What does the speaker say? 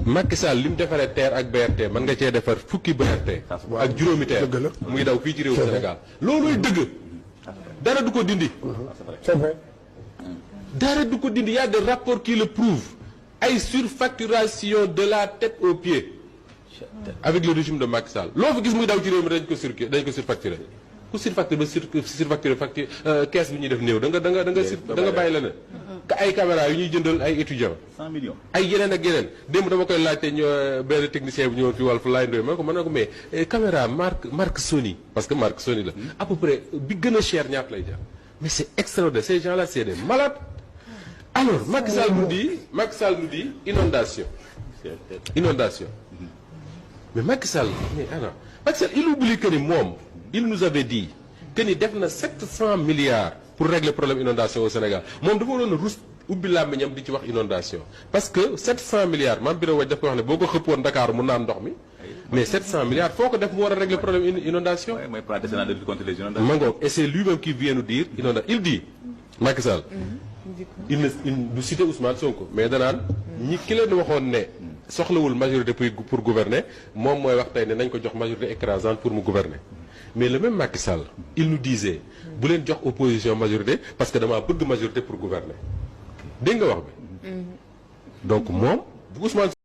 Macky Sall li mu defaree TER ak BRT mën nga cee defar fukki BRT ak juróomi TER muy daw fii ci réewu Sénégal looluy dëgg dara du ko dindi c'est vrai dara du ko dindi y a des rapports qui le prouvent ay surfacturation de la tête aux pieds avec le régime de Macky Sall loo fi gis muy daw ci réew mi dañ ko surfacturé ku surfacturé ba surfacturé facture caisse bi ñuy def néew da nga bàyyi la ne ay caméra yu ñuy jëndal ay étudiants 100 millions ay yeneen ak yeneen démb dama koy laajte benn technicien bu ñëwoon fi Walf laay ndoy ma ko mën na ko mais caméra marque Sony parce que marque Sony la à peu près bi gën a cher ñaata lay jar mais c'est extraordinaire ces gens là c'est des malades alors Macky Sall nous dit inondation mais Macky Sall il oublie que ni moom il nous avait dit que ni def na 700 milliards pour régler le problème inondation au Sénégal moom dafa waroon a rus ubbi làmmiñam di ci wax inondation parce que 700 milliards Mame Birame Wathie daf ko wax ne boo ko xëppoon Dakar mu naan ndox mi mais 700 milliards foo ko def mu war a régler le problème inondation mooy plan décennal de lutte contre les inondations. Mangoog et c'est lui-même qui vient nous dire il dit Macky Sall il du cité Ousmane Sonko mais danaan ñi ki leen waxoon ne soxlawul majorité pour gouverner moom mooy wax tey ne nañ ko jox majorité écrasante pour mu gouverner mais le même Macky Sall il nous disait bu leen jox opposition majorité parce que damaa bëgg majorité pour gouverner dégg nga wax bi donc moom bu Ousmane